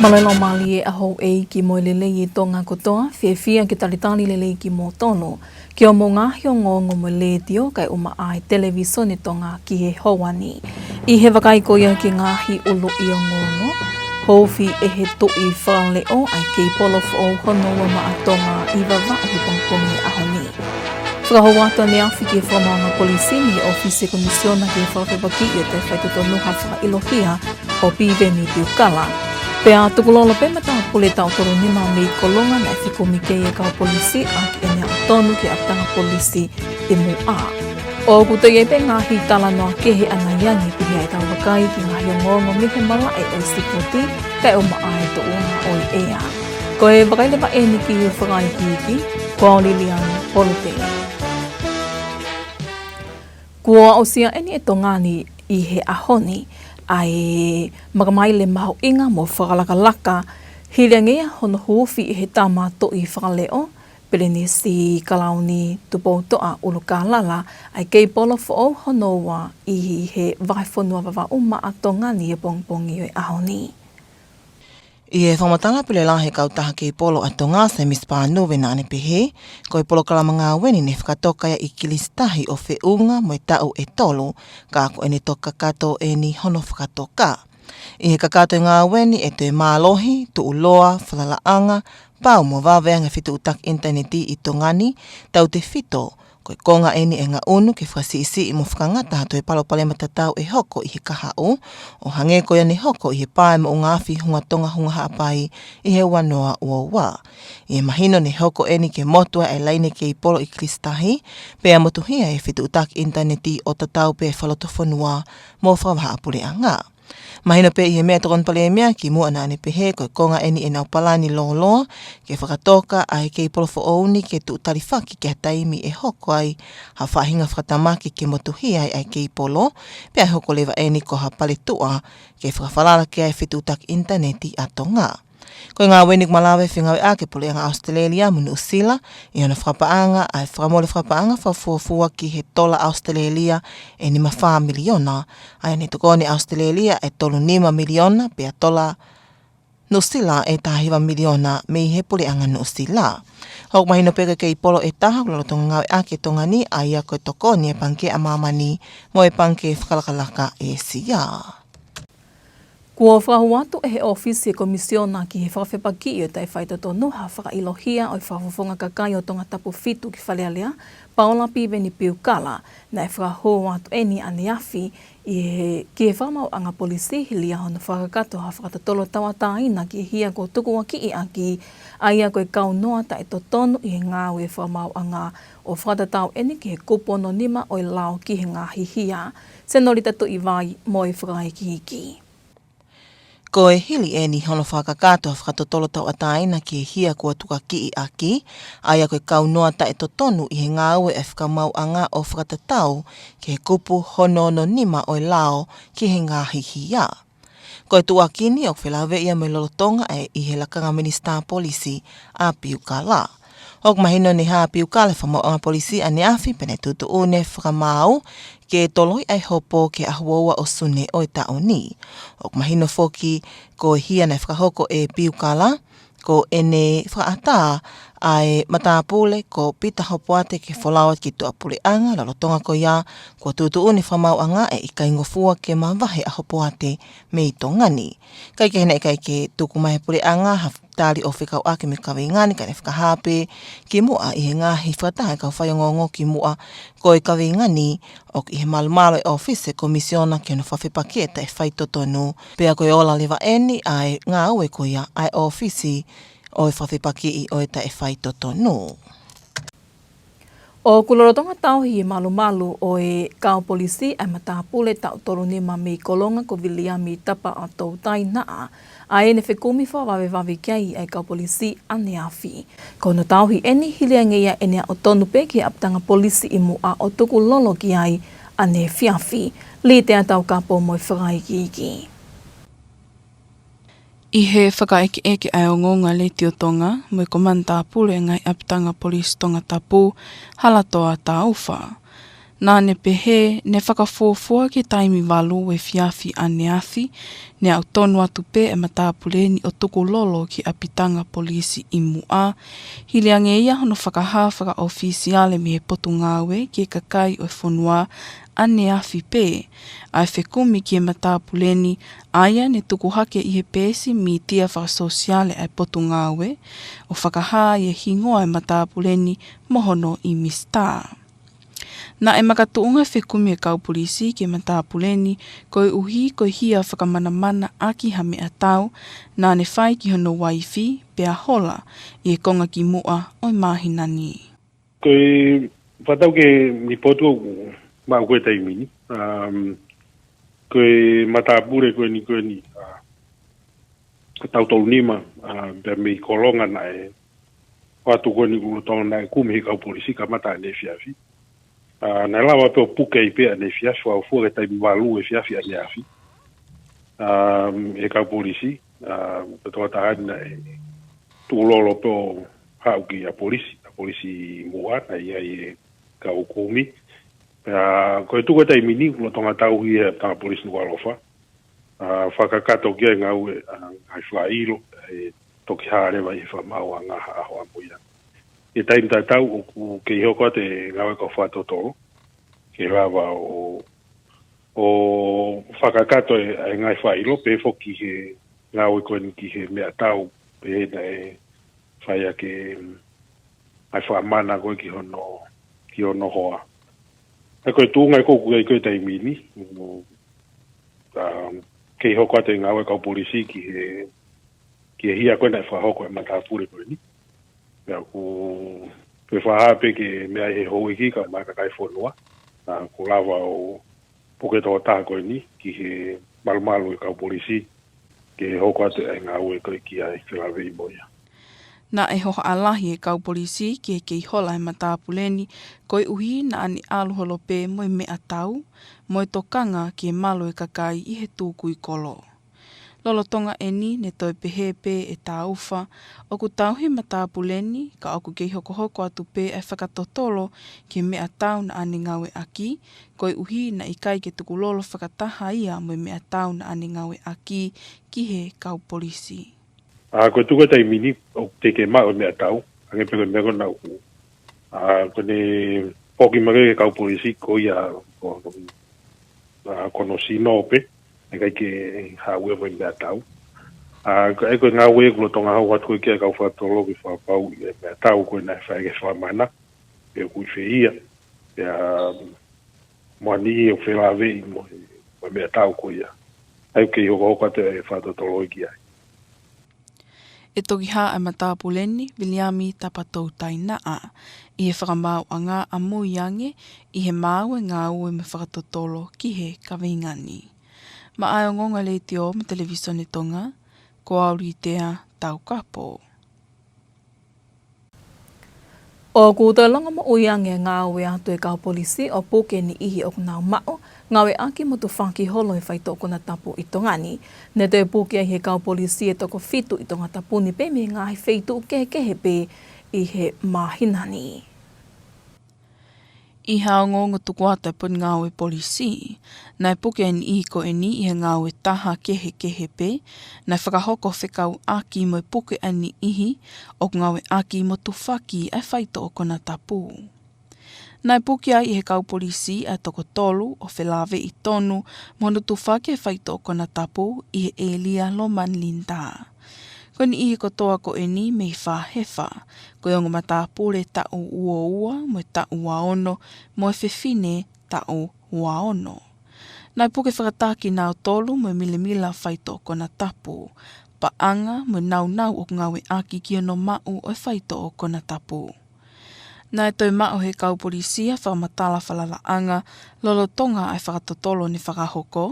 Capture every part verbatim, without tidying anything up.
Mālō e laumālie ʻa houʻeiki mo e lelei ʻi Tonga kotoa, fiefia ke talitali lelei kimoutolu ki hoʻomou ngaahi ongoongo mo e letiō kae ʻumaʻā e Televīsone Tonga ki he houa ni. ʻI he vakai ko ia ki he ngaahi ʻuluʻi ongoongo, huufi ʻe he tuʻi fakaleʻo ʻa e keipolo foʻou hono ua maʻa Tonga ʻi Vavaʻu he pongipongi ʻo e ʻaho ni. Fakahoko atu ʻaneafi ki he Fakamaauʻanga Polisi mei he ʻŌfisi Komisiona ki he Fakafepakiʻi ʻo e Taʻefaitotonu ha fakaʻiloʻi hia ʻo Piveni Piukala. Pea tukulolo pē matāpule taʻu tolu nima mei Kolonga naʻe fekumi ki ai e kau polisi ʻaki ʻene aʻu tonu ki he ʻapitanga polisi ʻi Muʻa. ʻOku toe ʻi ai pē ngaahi talanoa kehe ʻanai ange pea ʻe tau vakai ki he ngaahi ongoongo mei he malaʻe ʻo e sipoti kae ʻumaʻā e tuʻunga ʻo e ʻea. Ko e vakai leva eni ki he fakaikiiki, ko au Liliana Polutele. Kuo aʻusia eni ʻe Tonga ni ʻi he ʻaho ni ʻa e makamaile mahuʻinga mo fakalakalaka, hili ange ia hono huufi ʻe he tama tuʻi fakaleʻo, Pelenisi Kalauni Tupoutoʻa ʻUlukālala, ʻa e keipolo foʻou hono ua ʻi he vahefonua Vavaʻu maʻa Tonga ni he pongipongi ʻo e ʻaho ni. ʻI he fakamatala pule lahi ʻa e kautaha keipolo ʻa Tonga, Semisi Pānuve, naʻa ne pehē, ko e polokalama ngāue ni ne fakatoka ia ʻi Kilisitahi ʻo feʻunga mo e taʻu ʻe tolu, ka ko ʻene toki kakato eni hono fakatoka. ʻI he kakato e ngāue ni ʻe toe mālohi, tuʻuloa, falalaʻanga, pau mo vave ange e fetuʻutaki ʻinitaneti ʻi Tonga ni, tautefito ko e konga eni ʻe ngaʻunu ke fakasiʻisiʻi mo fakangata ha toe palopalema tatau ʻe hoko ʻi he kahaʻu, ʻo hangē ko ia ne hoko ʻi he pā e moʻunga afi Hunga Tonga Hunga Haʻapai ʻi he ua noa ua ua. ʻI he mahino ne hoko eni ke motu ai e laine keipolo ʻi Kilisitahi, pea motuhia e fetuʻutaki ʻinitaneti ʻo tatau pē e fakalotofonua mo fakavahaʻapuleʻanga. Mahino pē ʻi he meʻa ʻa e Tokoni Palēmia kimuʻa naʻa ne pehē ko e konga eni ʻenau palani lōloa ke fakatoka ʻa e keipolo foʻou ni ke tuʻu talifaki ki ha taimi ʻe hoko ai ha faʻahinga fakatamaki ke motuhia ai ʻa e keipolo, pea ʻe hoko leva eni ko ha paletuʻa ke fakafalala ki ai e fetuʻutaki ʻinitaneti ʻa Tonga. Ko e ngāue ni ʻoku malava e fengāueʻaki ʻa e Puleʻanga ʻAositelēlia mo Nuʻusila ʻi hono fakapaʻanga ʻa e fakamole fakapaʻanga fakafuofua ki he tola ʻAositelēlia ʻe nima fā miliona, ʻa ia ne tokoni ʻe ʻAositelēlia ʻe tolu nima miliona, pea tola Nuʻusila ʻe taha hiva miliona mei he Puleʻanga Nuʻusila. ʻOku mahino pē ko e keipolo ʻe taha ʻoku lolotonga ngāueʻaki ʻe Tonga ni, ʻa ia ko e tokoni ʻa e Pangikē ʻa Māmani mo e Pangikē Fakalakalaka ʻĒsia. Kuo fakahū atu ʻe he ʻŌfisi Komisiona ki he Fakafepakiʻi ʻo e Taʻefaitotonu ha fakaʻiloʻi hia ʻo e Fakafofonga Kakai ʻo Tongatapu fitu ki Fale Alea, Paula Piveni Piukala, naʻe fakahū atu eni ʻaneafi ʻi he, ki he Fakamaauʻanga Polisi hili ia hono fakakakato ha fakatotolo tauʻatāina ki he hia kuo tukuakiʻi ʻaki, ʻa ia ko e kaunoa taʻetotonu ʻi he ngāue fakamaauʻanga, ʻo fakatatau eni ki he kupu hono nima ʻo e lao ki he ngaahi hia. Senolita Tuʻivai mo e fakaikiiki. Ko e hili eni hono fakakakato ha fakatotolo tauʻatāina ki he hia kuo tukuakiʻi ʻaki, ʻa ia ko e kaunoa taʻetotonu ʻi he ngāue ʻa e fakamaauʻanga ʻo fakatatau ki he kupu hono ono nima ʻo e lao ki he ngaahi hia. Ko e tuʻuaki ni ʻoku felāveʻi ia mo e lolotonga ʻa e ʻi he lakanga Minisitā Polisi ʻa Piukala. ʻOku mahino ne hā ʻa Piukala he Fakamaauʻanga Polisi ʻaneafi pea ne tuʻutuʻuni e fakamaau ke toloi ʻa e hopo ki he ʻaho ua ua ʻo Sune ʻo e taʻu ni. ʻOku mahino foki ko e hia naʻe fakahoko ʻe Piukala, ko ʻene fakaʻatā ʻa e matāpule ko Pita Hopoate ke folau atu ki tuʻapuleʻanga, lolotonga ko ia kuo tuʻutuʻuni e fakamaauʻanga ʻe ʻikai ngofua ke mavahe ʻa Hopoate mei Tonga ni. Kae kehe naʻe ʻikai ke tuku mai he puleʻanga ha tali ʻo fekauʻaki mo e kaveinga ni, ka ne fakahā pē kimuʻa ʻi he ngaahi fakataha ʻa e kau faiongoongo kimuʻa ko e kaveinga ni ʻoku ʻi he malumalu ʻo e ʻŌfisi Komisiona ki hono Fakafepakiʻi e Taʻefaitotonu, pea ko e ola leva eni ʻa e ngāue ko ia ʻa e ʻŌfisi ʻo e Fakafepakiʻi ʻo e Taʻefaitotonu. ʻOku lolotonga tauhi ʻe he malumalu ʻo e kau polisi ʻa e matāpule taʻu tolu nima mei Kolonga ko Viliami Tapaʻatoutai Naʻa, ʻa ia ne fekumi fakavavevave ki ai ʻa e kau polisi ʻaneafi. Ko hono tauhi eni hili ange ia ʻene aʻu tonu pē ki he ʻapitanga polisi ʻi Muʻa ʻo tukulolo ki ai ʻanefiafi. Litea Taukapo mo e fakaikiiki. ʻI he fakaʻekeʻeke ʻa e ongoongo ʻa Letiō Tonga mo e Komana Tāpule ʻa e ngaahi ʻapitanga polisi Tongatapu, Halatoa Taufa, Naʻá ne pehē, ne fakafuofua ki he taimi valu efiafi ʻaneafi, ne aʻu tonu atu pē e matāpule ni ʻo tukulolo ki ʻapitanga polisi ʻi Muʻa, hili ange ia hono fakahā fakaʻofisiale mei he Potungāue ki he kakai ʻo e fonua ʻaneafi pē ʻa e fekumi ki he matāpule ni, ʻa ia ne tuku hake ʻi he peesi mītia fakasōsiale ʻa e Potungāue, ʻo fakahā ʻa e hingoa e matāpule ni mo hono ʻinisitā. Naʻe makatuʻunga e fekumi e kau polisi ki he matāpule ni, koeʻuhi ko e hia fakamanamana ʻaki ha meʻatau naʻá ne fai ki hono uaifi, pea hola ʻi he konga kimuʻa ʻo e māhina ni. Ko e fakatatau ki he lipooti ʻoku maʻu ko ē he taimi ni, um, ko e matāpule ko eni, ko eni, uh, taʻu tolu nima, uh, pea mei Kolonga naʻe ʻoatu ko eni ʻoku lolotonga naʻe kumi he kau polisi kamata ʻaneefiafi. Uh, naʻe lava pē ʻo puke ai pē ʻaneefiafi, fakafuofua ki he taimi valu efiafi ʻaneafi. Um, he kau polisi, um, ko e tokotaha ni naʻe tukulolo pē ʻo haʻu ki ʻapi polisi, ʻapi polisi Muʻa, naʻe ʻi ai e kau kumi. Pea ko e tuʻu ko ē he taimi ni, ʻoku lolotonga tauhi ʻe he ʻapitanga polisi Nukuʻalofa, uh, fakakakato ki ai e ngāue, uh, ngaahi fakaʻilo, ʻe toki hā leva ʻi he fakamaauʻanga ʻaho ʻamuia. ʻI he taimi tatau ʻoku kei hoko atu e ngāue kau fakatotolo, ke lava ʻo, ʻo fakakakato e, e ngaahi fakaʻilo, pehē foki ki he ngāue ko eni ki he meʻatau, pehē naʻe fai ʻaki, mm, ʻa e fakamana ko ē ki hono, ki hono hoa. He ko e tuʻunga ē ʻoku kei ʻi ai ko ē he taimi ni, mm, um, kei hoko atu e ngāue kau polisi ki he, ki he hia ko ē naʻe fakahoko e matāpule ko eni. Pea ʻoku, ko e fakahā pē ke meʻa ʻi he houʻeiki kae ʻumaʻā e kakai e fonua, ʻa, kuo lava ʻo puke e tokotaha ko eni ki he malumalu e kau polisi, ke hoko atu e ngāue ko ē ki ai felāveʻi mo ia. Naʻe hohaʻa lahi e kau polisi ki he kei hola e matāpule ni, koeʻuhi naʻá ne ʻalu holo pē mo e meʻatau, mo e tokanga ki he malu e kakai ʻi he tukui kolo. Lolotonga eni ne toe pehē pē ʻe Taufa, ʻoku tauhi e matāpule ni, ka ʻoku kei hokohoko atu pē e fakatotolo ki he meʻatau naʻá ne ngāueʻaki, koeʻuhi naʻe ʻikai ke tukulolo fakataha ia mo e meʻatau naʻá ne ngāueʻaki ki he kau polisi. ʻA, ko e tuʻu ko ē he taimi ni, ʻoku teʻeki ke maʻu e meʻatau, hangē pē ko e meʻa ko ena ʻoku, ʻa, ko ʻene foki mai ki he kau polisi ko ia, ko, ko, ʻa, ko hono sino pē, ʻikai ke haʻu ia mo e meʻatau. ʻA, ko e, ko e ngāue ʻoku lolotonga haʻu atu ko ē ki ai e kau fakatotolo ke fakapapauʻi e meʻatau ko ē naʻe fai ki he fakamana, pe ʻoku ʻi fē ia, pea, um, mo ha niʻihi ʻoku felāveʻi mo e, mo e meʻatau ko ia. ʻA ia ʻoku kei hokohoko atu e fakatotolo ki ai. ʻE toki hā e matāpule ni, Viliami Tapatoutai Naʻa, ʻi he fakamaauʻanga ʻamui ange ʻi he maau e ngāue mo e fakatotolo ki he kaveinga ni. Maʻá e Ongoongo Letiō mo e Televīsone Tonga, ko au Litea Taukapo. ʻOku toe longomoʻui ange e ngāue atu e kau polisi ʻo puke e niʻihi ʻoku nau maʻu, ngāueʻaki mo tufaki holo he faitoʻo konatapu ʻi Tonga ni. Ne toe puke ai ʻe he kau polisi e toko fitu ʻi Tongatapu ni pea mei he ngaahi feituʻu kehekehe pē ʻi he māhina ni. ʻI ha ongoongo tuku atu ʻa e Potungāue Polisi, naʻe puke e niʻihi ko eni ʻi he ngāue taha kehekehe pē, naʻe fakahoko fekauʻaki mo e puke ʻa e niʻihi ʻoku ngāueʻaki mo tufaki ʻa e faitoʻo konatapu. Naʻe puke ai ʻe he kau polisi ʻa e toko tolu ʻo felāveʻi tonu mo hono tufaki e faitoʻo konatapu ʻi he ʻēlia Lomanlinda. Ko e niʻihi kotoa ko eni mei Fahefa, ko e ongo matāpule taʻu ua ua mo e taʻu ua ono, mo e fefine taʻu ua ono. Naʻe puke fakataha kinautolu mo e milemila faitoʻo konatapu, paʻanga mo e naunau ʻoku ngāueʻaki ki hono maʻu ʻo e faitoʻo konatapu. Naʻe toe maʻu ʻe he kau polisi ʻa e fakamatala falalaʻanga lolotonga ʻa e fakatotolo ne fakahoko,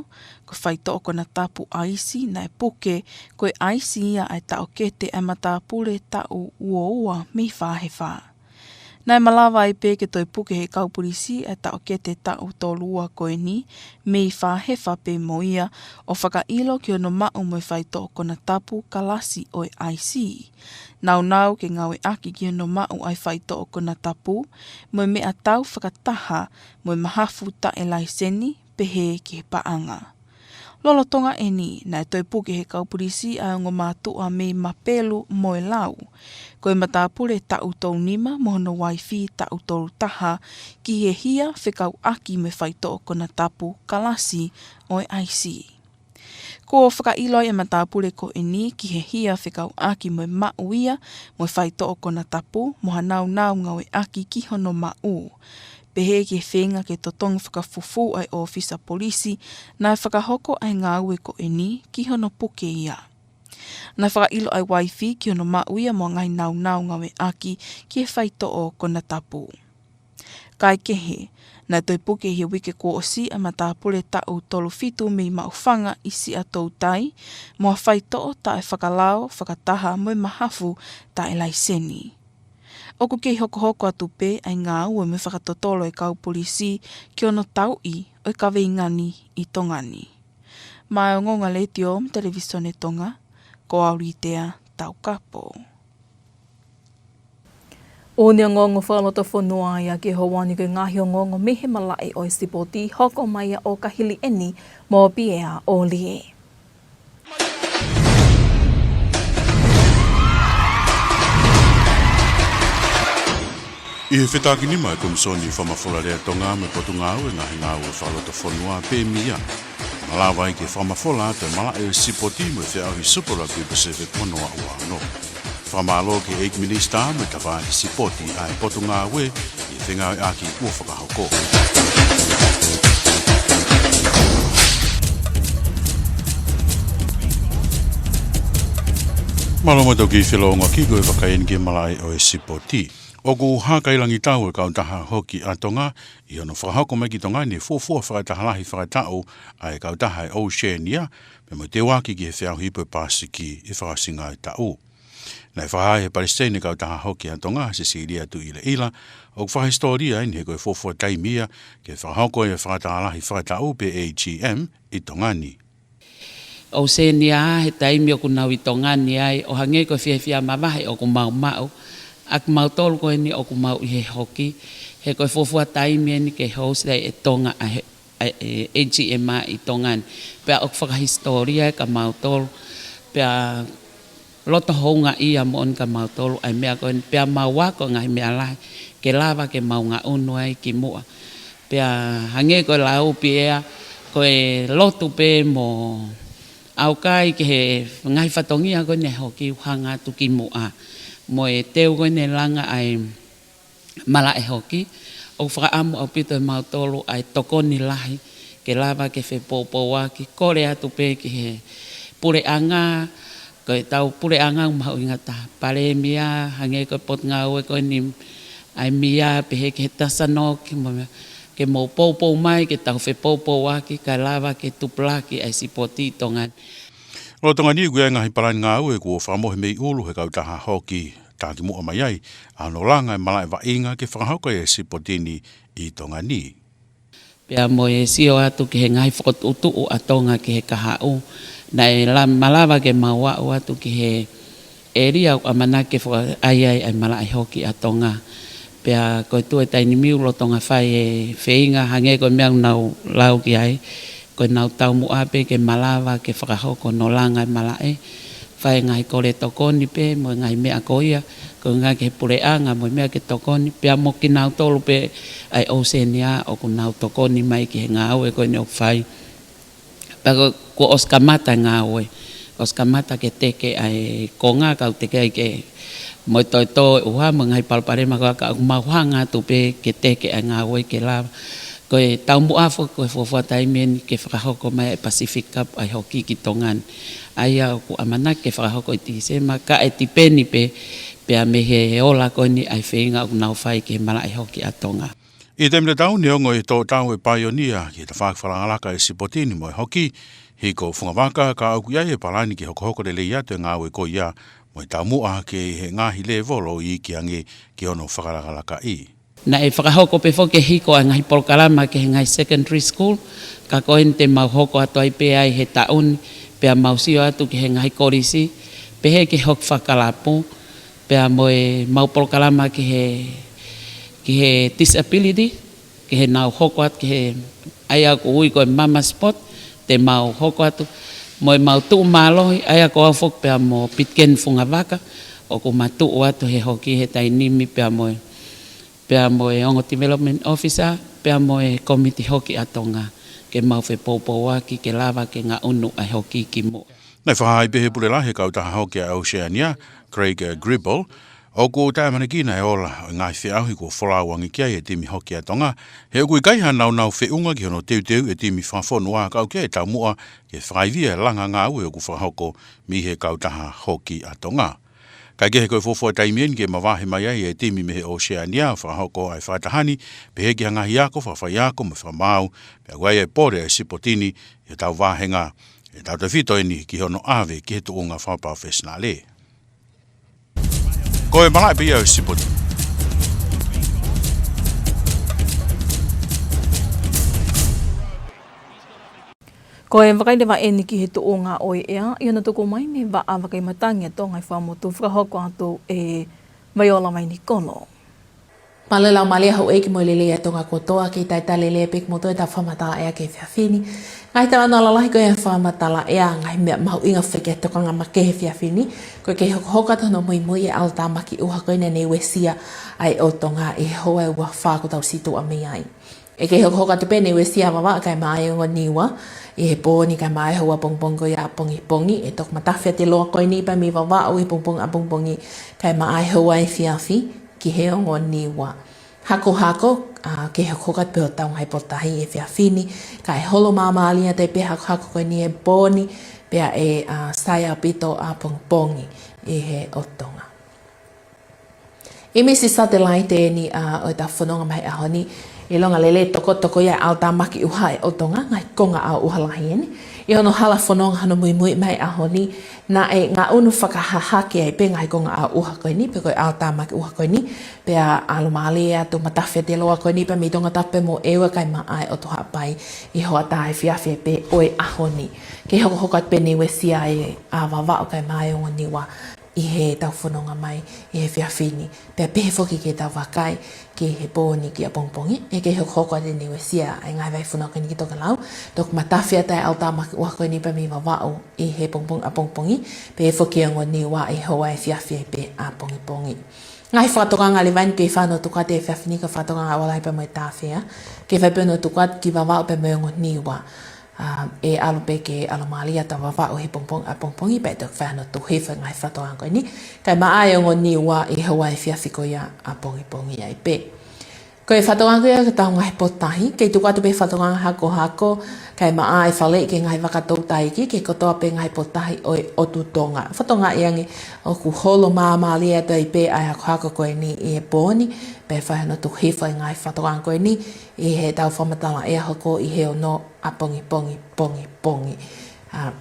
ko e faitoʻo konatapu ʻaisi naʻe puke, ko e ʻaisi ia ʻa e taʻokete ʻa e matāpule taʻu ua ua mei Fahefa. Naʻe malava ai pē ke toe puke ʻe he kau polisi ʻa e taʻokete taʻu tolu ua ko eni, mei Fāhefa pē mo ia, ʻo fakaʻilo ki hono maʻu mo e faitoʻo konatapu kalasi ʻo e ʻaisi. Naunau ke ngāueʻaki ki hono maʻu ʻa e faitoʻo konatapu, mo e meʻatau fakataha, mo e mahafu taʻe laiseni, pehē ki he paʻanga. Lolotonga eni, naʻe toe puke ʻe he kau polisi ʻa e ongo mātuʻa mei Mapelu mo e lau. Ko e matāpule taʻu tolu nima mo hono uaifi taʻu tolu taha ki he hia fekauʻaki mo e faitoʻo konatapu kalasi ʻo e ʻaisi. Kuo fakaʻilo ai ʻa e matāpule ko eni ki he hia fekauʻaki mo e maʻu ia mo e faitoʻo konatapu mo ha naunau ngāueʻaki ki hono maʻu. Pehē ki he feinga ke totongi fakafufū ʻa e ʻōfisa polisi, naʻe fakahoko ʻa e ngāue ko eni ki hono puke ia. Naʻe fakaʻilo ʻa e uaifi ki hono maʻu ia mo e ngaahi naunau ngāueʻaki ki he faitoʻo konatapu. Kaekehe, naʻe toe puke ʻi he uike kuo ʻosi ʻa e matāpule taʻu tolu fitu mei Maʻufanga ʻi Siaʻatoutai, mo ha faitoʻo taʻefakalao, fakataha mo e mahafu taʻe laiseni. ʻOku kei hokohoko atu pē ʻa e ngāue mo e fakatotolo ʻa e kau polisi ki hono tauʻi ʻo e kaveinga ni ʻi Tonga ni. Maʻa e Ongoongo Letiō mo e Televisone Tonga, ko au Litea Taukapo. ʻOku ne ongoongo fakalotofonua ia ki he houa ni ko e ngaahi ongoongo mei he malaʻe ʻo e sipoti, hoko mai ʻa ʻOkahili eni mo Piea ʻOlie. ʻI he fetākinima ʻa e Komisoni Fakamafola Lea Tonga mo e Potungāue Ngaahi Ngāue Fakalotofonua pe mia, malava ai ke fakamafola atu e malaʻe ʻo e sipoti mo e feʻauhi Super Rugby Pacific ono ua ua ono. Fakamālō ki he ʻEiki Minisitā mo e Tafaʻaki Sipoti ʻa e Potungāue ʻi he fengāueʻaki kuo fakahoko. Mālō mo e tau kei felōngoaki ko e vakai eni ki he malaʻe ʻo e sipoti. ʻOku hā kailangitau e kautaha hoki ʻa Tonga ʻi hono fakahoko mai ki Tonga ni e fuofua fakataha lahi fakataʻu ʻa e kautaha ʻa e Oceania, pea mo e teuaki ki he feʻauhi ipu ʻo e Pasifiki ʻi he fakaʻosinga ʻo e taʻu. Naʻe fakahā ʻe he Palesiteni ʻo e kautaha hoki ʻa Tonga, Sisīlia Tuʻilaʻila, ʻoku fakahisitōlia eni he ko e fuofua taimi ia ke fakahoko e fakataha lahi fakataʻu pe A G M ʻi Tonga ni. Oceania, he taimi ʻoku nau ʻi Tonga ni ai, ʻo hangē ko e fiefia mavahe ʻoku mau maʻu, ʻa kimautolu ko eni ʻoku mau ʻi he hoki, he ko e fuofua taimi eni ke host ai ʻe Tonga ʻa e, ʻa e, A G M ʻi Tonga ni. Pea ʻoku fakahisitōlia ʻe kimautolu, pea loto houngaʻia moʻoni kimautolu ʻa e meʻa ko eni, pea mau ako ngaahi meʻa lahi ke lava ke mau ngaʻunu ai kimuʻa. Pea hangē ko e lau ʻa Piea, ko e lotu pē mo ʻaukai ki he ngaahi fatongia ko eni ʻa e hoki ʻoku hanga atu kimuʻa. Mo e teu ko eni e langa ʻa e malaʻe hoki, ʻoku fakaʻamu ʻaupito ʻe mautolu ʻa e tokoni lahi ke lava ke fepoupouaki, kole atu pē ki he puleʻanga, ko e tau puleʻanga ʻoku mahuʻinga taha, Palēmia, hangē ko e Potungāue ko eni ʻa e mia, pehē ki he Tasanoki, mo e meʻa, ke mou poupou mai, ke tau fepoupouaki, kae lava ke tupulaki ʻa e sipoti ʻi Tonga ni. Lolotonga ni ʻoku ʻi ai e ngaahi palani ngāue kuo fakamohe mei ʻulu ʻe he kautaha hoki, taki muʻa mai ai ʻa hono langa e malaʻe vaʻinga ke fakahoko e sipoti ni ʻi Tonga ni. Pea mo e sio atu ki he ngaahi fokotuʻutuʻu ʻa Tonga ki he kahaʻu, naʻe la-, malava ke mau aʻu atu ki he ʻēlia ʻoku ʻamanaki ke fakaʻai ai ʻa e malaʻe hoki ʻa Tonga. Pea ko e tuʻu e taimi ni ʻoku lolotonga fai e feinga hangē ko e meʻa ʻoku nau lau ki ai, ko ʻenau taumuʻa pē ke malava ke fakahoko hono langa e malaʻe, fai e ngaahi kole tokoni pē mo e ngaahi meʻa ko ia, ko e ngaahi ki he puleʻanga mo e meʻa ke tokoni, pea mo kinautolu pē ʻa e Oceania ʻoku nau tokoni mai ki he ngāue ko eni ʻoku fai. Pea ko, kuo ʻosi kamata e ngāue, ʻosi kamata ke teke ʻa e konga, kau teke ai ke mo e toetō e ʻuha, mo e ngaahi palopalema ko ia, ka ʻoku mau hanga atu pē ke teke ʻa e ngāue ke lava. Ko e taumuʻa foki ko e fuofua taimi eni ke fakahoko mai e Pacific Cup ʻa e hoki ki Tonga ni. ʻA ia ʻoku ʻamanaki ke fakahoko ʻi Tīsema, ka ʻe tipeni pē, pea mei he ola ko eni ʻa e feinga ʻoku nau fai ki he malaʻe hoki ʻa Tonga. ʻI he taimi tatau, neongo e tō tau e paionia ki he tafaʻaki fakalakalaka e sipoti ni mo e hoki, hiko fungavaka, ka ʻoku ʻi ai e palani ke hokohoko lelei atu e ngāue ko ia mo e taumuʻa ki he ngaahi lēvolo iiki ange ki hono fakalakalakaʻi. Naʻe fakahoko pē foki e hiko ʻa e ngaahi polokalama ki he ngaahi secondary school, ka ko eni te mau hoko atu ai pē ai he taʻu ni, pea mau sio atu ki he ngaahi kolisi, pehē ki he hoki fakakalapu, pea mo e mau polokalama ki he, ki he disability, ki he nau hoko atu ki he, ʻa ia ʻoku ui ko e Mama Sport, te mau hoko atu, mo e mau tuʻu mālohi, ʻa ia ko au foki pea mo Pitken Fungavaka, ʻoku ma tuʻu atu he hoki he taimi ni pea mo e, pea mo e ongo development officer, pea mo e komiti hoki ʻa Tonga, ke mau fepoupouaki, ke lava ke ngaʻunu ʻa e hoki ki muʻa. Naʻe fakahā ai pē he pule lahi he kautaha hoki ʻa Oceania, Craig, eh, Gribble, ʻoku taʻemanikina e ola ʻo e ngaahi feʻauhi kuo folau ange ki ai e timi hoki ʻa Tonga, he ʻoku ʻikai ha naunau feʻunga ki hono teuteu e timi fakafonua, ka ʻoku ʻi ai e taumuʻa ke fakaivia e langa ngāue ʻoku fakahoko mei he kautaha hoki ʻa Tonga. Kae kehe, ko e fuofua taimi eni ke mavahe mai ai e timi mei he Oceania ʻo fakahoko ʻa e fakataha ni, pehē ki he ngaahi ako fakafaiako mo e fakamaau, pea ʻoku ʻi ai e pole ʻa e sipoti ni ʻi hotau vāhenga, ʻe tautautefito eni ki hono ʻave ki he tuʻunga fakapalofesinale. Ko e malaʻe pē ia ʻo e sipoti. Ko e vakai leva eni ki he tuʻunga ʻo e ʻea, ʻi hono tuku mai mei he Vaʻa Vakai Matangi ʻa Tonga ʻi Fuaʻamotu, fakahoko atu ʻe Vaiola Vainikolo. Mālō e laumālie houʻeiki mo e lelei ʻa Tonga kotoa, kei talitali lelei pē kimoutolu ʻi heʻetau fakamatala ʻea ki he efiafi ni. Ngaahi talanoa lalahi ko ia ʻo e fakamatala ʻea, ngaahi meʻa mahuʻinga fekauʻaki ʻa Tonga makehe he efiafi ni, ko e kei hokohoko atu hono muimui e ʻalotāmaki ʻuha ko eni ʻa Niu Sila ʻa e ʻo Tonga ʻi he houa ʻe ua fā kuo tau situʻa mei ai. ʻE kei hokohoko atu pē ʻa Niu Sila ʻo Vavaʻu kae maʻa e ongo Niua ʻi he pō ni kae maʻa e houa pongipongi ko ia ʻapongipongi. ʻE toki matafi ʻa Aotearoa ko eni pea mei Vavaʻu ʻi he pongipongi ʻapongipongi kae maʻa e houa efiafi ki he ongo Niua. Hakohako, ʻa, kei hokohoko atu pē hotau ngaahi potutahi he efiafi ni, kae holo māmālie atu ai pē hakohako ko eni he pō ni, pea ʻe, ʻa, sai ʻaupito ʻapongipongi ʻi he ʻo Tonga. ʻImisi satelaite eni, ʻa, ʻo ʻetau fononga mai he ʻaho ni, ʻilonga lelei tokotoko ia e ʻalotāmaki ʻuha ʻo Tonga, ngaahi konga ʻao ʻuha lahi eni. ʻI hono hala fononga hono muimui mai he ʻaho ni, naʻe ngaʻunu fakahahake ai pē ngaahi konga ʻao ʻuha ko eni, pe ko e ʻalotāmaki ʻuha ko eni, pea ʻalu mālie atu matafi ʻa Aotearoa ko eni pea mei Tongatapu pea mo ʻEua kae maʻa e ʻOtu Haʻapai ʻi he hoʻatā efiafi pē ʻo e ʻaho ni. Kei hokohoko atu pē ʻa Niu Sila ʻo Vavaʻu kae maʻa e ongo Niua ʻi heʻetau fononga mai ʻi he efiafi ni. Pea pehē foki ki heʻetau vakai ki he pō ni ki ʻapongipongi, ʻe kei hokohoko atu ʻa Niu Sila ʻi he ngaahi vahefonua ko eni ki tokelau, toki matafi atu e ʻalotāmaki ʻuha ko eni pea mei Vavaʻu ʻi he pongipongi ʻapongipongi, pehē foki ki he ongo Niua ʻi he houa efiafi pē ʻapongipongi. Ngaahi fakatokanga leva eni kei fai hono tuku atu he efiafi ni, ko e fakatokanga ʻoku lahi pea mo e tāfea, kei fai pē hono tuku atu ki Vavaʻu pea mo e ongo Niua. ʻA, ʻe ʻalu pē ke ʻalu mālie atu ʻa Vavaʻu he pongipongi ʻapongipongi, pea ʻe toki fai hono tuku hifo e ngaahi fakatokanga ko eni, kae maʻa e ongo Niua ʻi he houa efiafi ko ia ʻapongipongi ai pē. Ko e fakatokanga ko ia ki hotau ngaahi potutahi, kei tuku atu pē fakatokanga hakohako, kae maʻa e faleʻi ki he ngaahi vaka toutai iiki, ki he kotoa pē ngaahi potutahi ʻo e ʻOtu Tonga. Fakatokangaʻi ange ʻoku holo māmālie atu ai pē ʻa e hakohako ko eni ʻi he pō ni, pea fai hono tuku hifo e ngaahi fakatokanga ko eni ʻi heʻetau fakamatala ʻea hoko ʻi he ono ʻapongipongi, pongipongi. ʻA,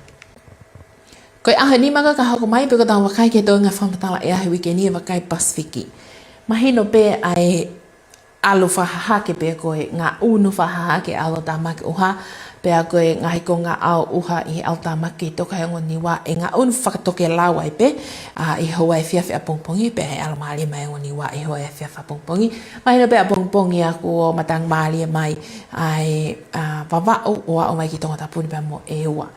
ko e ʻaho ni, Maka, ka hoko mai pē ko ʻetau vakai ki he toenga fakamatala ʻea he uike ni, ʻa e vakai Pasifiki. Mahino pē ʻa e ʻalu fakahahake pe ko e ngaʻunu fakahahake ʻalotāmaki ʻuha, pea ko e ngaahi konga ʻao ʻuha ʻi he ʻalotāmaki ki he tokahi ongo Niua ʻe ngaʻunu fakatokelau ai pē, ʻa, ʻi he houa efiafi ʻapongipongi, pea ʻe ʻalu mālie mai e ongo Niua ʻi he houa efiafi ʻapongipongi. Mahino pē ʻapongipongi ʻoku ō matangi mālie mai ʻa e, ʻa, Vavaʻu ʻo aʻu mai ki Tongatapu ni pea mo ʻEua.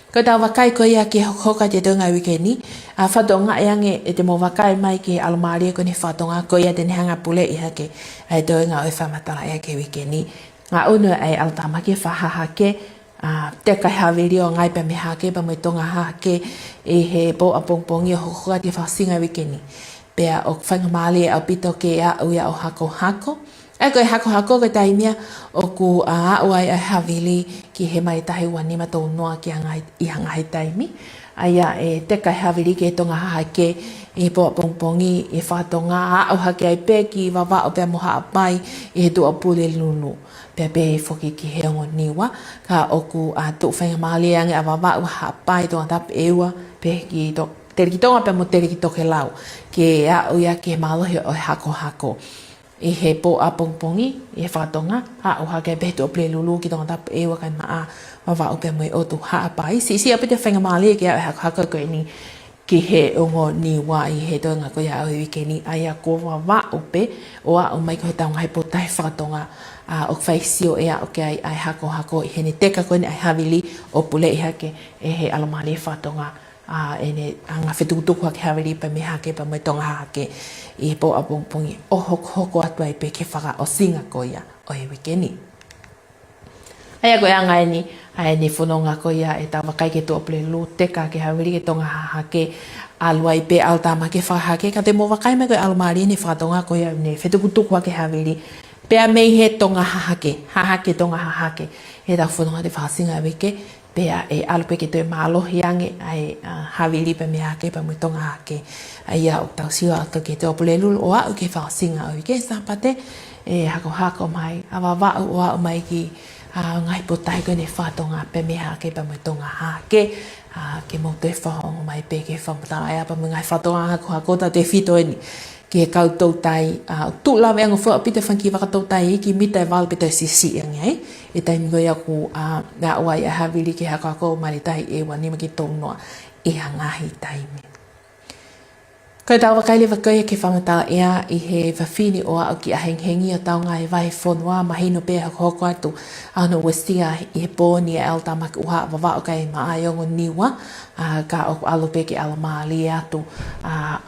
Ko ʻetau vakai ko ia ki he hokohoko atu e toenga e uike ni, ʻa, fakatokangaʻi ange ʻete mou vakai mai ki he ʻalu mālie ko eni he fakatokanga ko ia te ne hanga ʻo puleʻi hake ʻa e toenga ʻo e fakamatala ʻea ki he uike ni. Ngaʻunu ʻa e ʻalotāmaki ʻo fakahahake, ʻa, teka e havili ʻo Ngai pea mei Hahake pea mo e Tonga Hahake ʻi he pō ʻapongipongi ʻo hokohoko atu ki he fakaʻosinga e uike ni. Pea ʻoku faingamālie ʻaupito ke aʻu ia ʻo hakohako. ʻA ia ko e hakohako ko e taimi ia ʻoku, ʻa, aʻu ai ʻa e havili ki he maile tahi ua nima tolu noa ki ha ngaahi, ʻi ha ngaahi taimi. ʻA ia ʻe teka e havili ki he Tonga Hahake ʻi he pō ʻapongipongi ʻi he fakatonga, aʻu hake ai pē ki Vavaʻu pea mo Haʻapai ʻi he Tuʻapulelulu. Pea pehē foki ki he ongo Niua, ka ʻoku, ʻa, tuʻu faingamālie ange ʻa Vavaʻu, Haʻapai, Tongatapu, ʻEua, pehē ki to-, Tele ki Tonga pea mo Tele ki Tokelau, ke aʻu ia ki he mālohi ʻo e hakohako. ʻI he pō ʻapongipongi, ʻi he fakatonga, aʻu hake pē he Tuʻapulelulu ki Tongatapu ʻEua kae maʻa Vavaʻu pea mo e ʻOtu Haʻapai. Siʻisiʻi ʻaupito e faingamālie ke aʻu e hakohako ko eni ki he ongo Niua ʻi he toenga ko ia ʻo e uike ni, ʻa ia ko Vavaʻu pē, ʻo aʻu mai ko e taunga he potutahi fakatonga, ʻa, ʻoku fai sio ʻe aʻu ki ai ʻa e hakohako ʻi heʻene teka ko eni ʻa e havili ʻo puleʻi hake ʻe he ʻalomālie fakatonga, ʻa, ʻene anga fetukutuku hake havili pea mei Hahake pea mo e Tonga Hahake ʻi he pō ʻapongipongi ʻo hokohoko atu ai pē ki he fakaʻosinga ko ia ʻo e uike ni. ʻA ia ko e anga eni, ʻa eni fononga ko ia ʻetau vakai ki he Tuʻapulelulu, teka hake havili ki he Tonga Hahake, ʻalu ai pē ʻalu tāmaki fakahahake, ka te mou vakai mai ko e ʻalomālie ʻene fakatonga ko ia ʻene fetukutuku hake havili, pea mei he Tonga Hahake, Hahake Tonga Hahake, ʻetau fononga he fakaʻosinga ʻo e uike, pea ʻe ʻalu pē ke toe mālohi ange ʻa e, ʻa, havili pea mei Hahake pea mo e Tonga Hahake. ʻA ia ʻoku tau sio atu ki he Tuʻapulelulu ʻo aʻu ki he fakaʻosinga ʻo e uike, Sāpate, ʻe hakohako mai ʻa Vavaʻu ʻo aʻu mai ki, ʻa, ngaahi potutahi ko eni fakatonga pea mei Hahake pea mo e Tonga Hahake, ʻa, ke mou toe fakaongo mai pē ki he fakamatala ʻea pea mo e ngaahi fakatonga hakohako tautefito eni ki he kau toutai, ʻa, tuʻu lave ange ʻo fua ʻaupito e fanga kiʻi vaka toutai ʻi he mita ʻe valu pe toe siʻisiʻi ange ai. ʻI he taimi ko ia ʻoku, ʻa, aʻu ai ʻa e havili ki he hakohako mei he tahi ʻe ua nima ki he tolu noa ʻi ha ngaahi taimi. Ko ʻetau vakai leva ko ia ki he fakamatala ʻea ʻi he efiafi ni ʻo aʻu ki ʻahengihengi ʻo taunga e vahefonua, mahino pē hokohoko atu ʻa hono uesia ʻi he pō ni ʻa e ʻalu tāmaki ʻuha ʻa Vavaʻu kae maʻa e ongo Niua, ʻa, ka ʻoku ʻalu pē ke ʻalomālie atu, ʻa,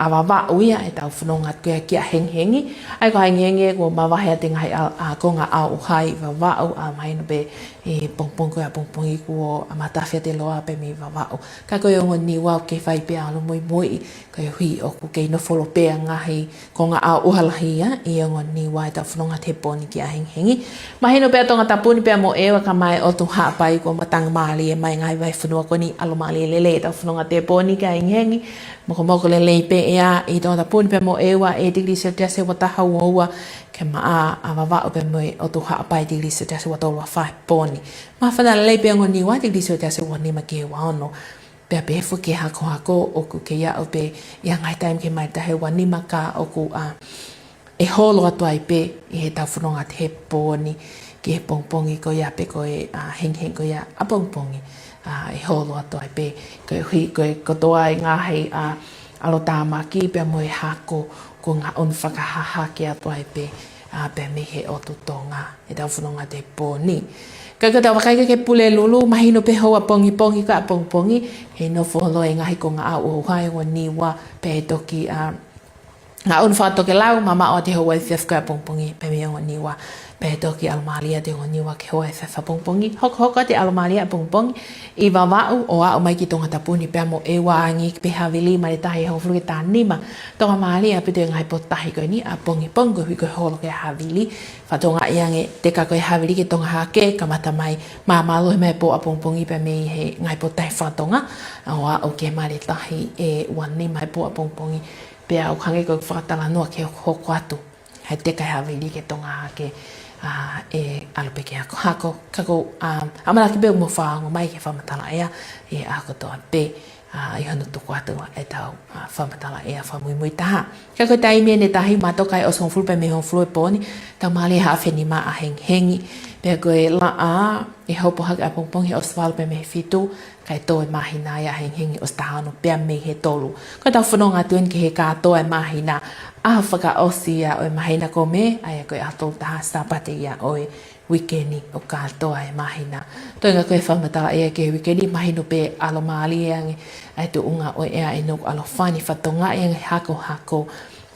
ʻa Vavaʻu ia ʻetau fononga atu ko ia ki ʻahengihengi. ʻA ia ko ʻahengihengi ʻoku mavahe atu e ngaahi ʻa, ʻa, konga ʻao ʻuha ʻi Vavaʻu, ʻa, mahino pē ʻi he pongipongi ko ia ʻapongipongi kuo ʻa matafi atu e loa pē mei Vavaʻu. Ka ko e ongo Niua ʻoku kei fai pē ʻa hono muimui, koeʻuhi ʻoku kei nofo holo pē ʻa e ngaahi konga ʻao ʻuha lahi ia ʻi he ongo Niua ʻetau fononga atu he pō ni ki ʻahengihengi. Mahino pē ʻa Tongatapu ni pea mo ʻEua kae maʻa e ʻOtu Haʻapai kuo matangamālie mai e ngaahi vahefonua ko eni, ʻalomālie lelei ʻetau fononga atu he pō ni ki ʻahengihengi. Mokomoko lelei pē ʻea ʻi Tongatapu ni pea mo ʻEua, ʻe tikilī selesiasi ua taha ua ua, kae maʻa ʻa Vavaʻu pea mo e ʻOtu Haʻapai tikilī selesiasi ua tolu ua fā he pō ni. Māfana lelei pē ongo Niua tikilī selesiasi ua nima ki he ua ono. Pea pehē foki ki he hakohako ʻoku kei aʻu pē ia he ngaahi taimi ki he mita ʻe ua nima ka ʻoku, ʻa, ʻe holo atu ai pē ʻi heʻetau fononga atu he pō ni ki he pongipongi ko ia pē ko e, ʻa, hengihengi ko ia ʻapongipongi, ʻa, ʻe holo atu ai pē koeʻuhi ko e kotoa e ngaahi, ʻa, ʻalotāmaki pea mo e hako kuo ngaʻunu fakahahake atu ai pē, ʻa, pea mei he ʻOtu Tonga ʻetau fononga atu he pō ni. Ka ko ʻetau vakai ki he Pulelulu, mahino pē houa pongipongi kae ʻapongipongi ʻe nofo holo e ngaahi konga ʻao ʻuha ʻa e ongo Niua pea ʻe toki, ʻa, ngaʻunu fakatokelau, mamaʻo atu he houa efiafi kae ʻapongipongi pea mei he ongo Niua, pea ʻe toki ʻalomālie atu e ongo Niua ki he houa efiafi ʻapongipongi, hokohoko atu e ʻalomālie ʻapongipongi ʻi Vavaʻu ʻo aʻu mai ki Tongatapu ni pea mo ʻEua, angi pē havili mei he tahi ʻe hongofulu ki he taha nima. Tokamālie ʻaupito e ngaahi potutahi ko eni ʻapongipongi koeʻuhi ko e holo ko ia e havili. Fakatokangaʻi ange teka ko e havili ki Tonga Hahake, kamata mai māmālohi mai he pō ʻapongipongi pea mei he ngaahi potutahi fakatonga, ʻo aʻu ki he mita ʻe taha ʻe ua nima he pō ʻapongipongi, pea ʻoku hangē ko e fakatalanoa ke hoko atu ʻa e teka e havili ki Tonga Hahake, ʻa, ʻe ʻalu pē ke hakohako. Ka ko, ʻa, ʻamanaki pē ʻoku mou fakaongo mai ki he fakamatala ʻea ʻi he ʻaho kotoa pē, ʻa, ʻi hono tuku atu ʻetau, ʻa, fakamatala ʻea fakamuimui taha. Ka ko e taimi ʻe taha mā toka ʻe ʻosi hongofulu pea mei he hongofulu he pō ni, taumālie hafe nima ʻahengihengi. Pea ko e laʻā ʻe hopo hake ʻapongipongi he ʻosi valu pea mei he fitu, kae tō e māhina ia ʻahengihengi ʻosi taha ono pea mei he tolu. Ko ʻetau fononga atu eni ki he kātoa e māhina, ʻaho fakaʻosi ia ʻo e māhina ko Mē, ʻa ia ko e ʻaho tolu taha Sāpate ia ʻo e uike ni ʻoku kātoa e māhina. Toenga ko e fakamatala ʻea ki he uike ni, mahino pē ʻalomālie ange ʻa e tuʻunga ʻo e ʻea ʻi he ʻoku ʻaloʻofa ni, fakatokangaʻi ange hakohako,